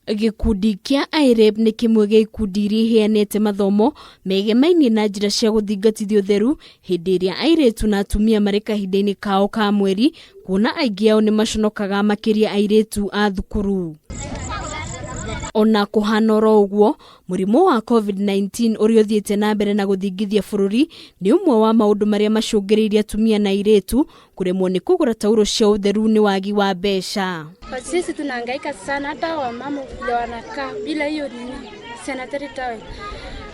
Gĩkundi kĩa IREB nĩ kĩmwe gĩa ikundi iria iheanĩte mathomo megemainie na njĩra cia gũthingatithia ũtheru hĩndĩ ĩrĩa airĩtu na atumia marĩ kahinda-inĩ kao ka mweri, kuona aingĩ ao nĩ maconokaga makĩria airĩtu a thukuru. Ona kũhana oro ũguo, mũrimũ wa COVID-19 ũrĩa ũthiĩte na mbere na gũthingithia bũrũri nĩ ũmwe wa maũndũ marĩa macũngĩrĩirie atumia na airĩtu kũremwo nĩ kũgũra taurũ cia ũtheru nĩ wagi wa mbeca. Sisi tunahangaika sana, hata wamama vile wanakaa bila hiyo nini sanitary towel,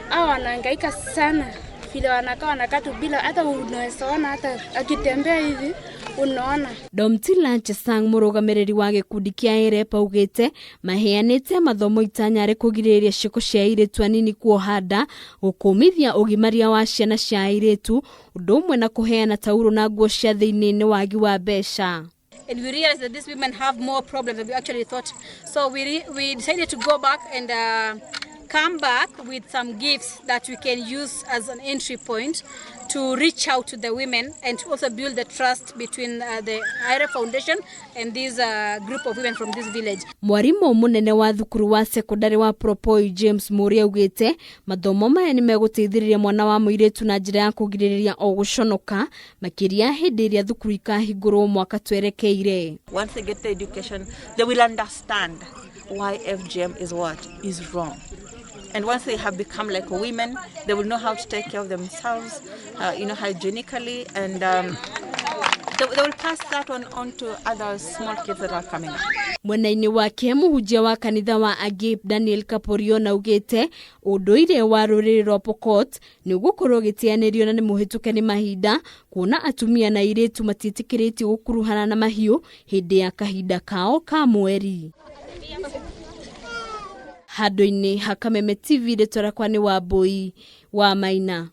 hao wanahangaika sana vile wanakaa, wanakaa tu bila hata, unaweza ona hata akitembea hivi unaona. Domtila Chesang mũrũgamĩrĩri wa gĩkundi kĩa IREP augĩte maheanĩte mathomo itanya rĩ kũgirĩrĩria ciĩko cia airĩtu anini kuoha nda, gũkũmithia ũgimaria wa ciana cia airĩtu, ũndũ ũmwe na kũheana taurũ na nguo cia thĩinĩ nĩ wagi wa mbeca. And we realized that these women have more problems than we actually thought. So we decided to go back and come back with some gifts that we can use as an entry point to reach out to the women and to also build the trust between the IREP Foundation and this group of women from this village. Mwarimũ mũnene wa thukuru wa sekondarĩ wa Propoi James Mũrĩ augĩte mathomo maya nĩ megũteithĩrĩria mwana wa mũirĩtu na njĩra ya kũgirĩrĩria o gũconoka makĩria hĩndĩ ĩrĩa thukuru ikahingũrwo mwaka twerekeire. Once they get the education, they will understand why FGM is what is wrong. And once they have become like women, they will know how to take care of themselves, hygienically, and they will pass that on to other small kids that are coming up. Mwena-inĩ wake mũhunjia wa kanitha wa Agape Daniel Kaporion augĩte ũndũire wa rũrĩrĩ rwa Pokot nĩ ũgũkorwo ũgĩteanĩrio na nĩ mũhĩtũke nĩ mahinda kuona atumia na airĩtu matiĩtĩkĩrĩtio gũkuruhana na mahiũ hĩndĩ ya kahinda kao ka mweri. Handũ-inĩ ha Kameme TV, rĩtwa rĩakwa nĩ Wambui wa Maina.